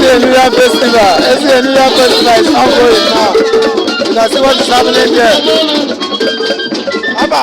Ezi New Yam Festival. Ezi New Yam Festival is ongoing now. You can see what is happening there. Abba.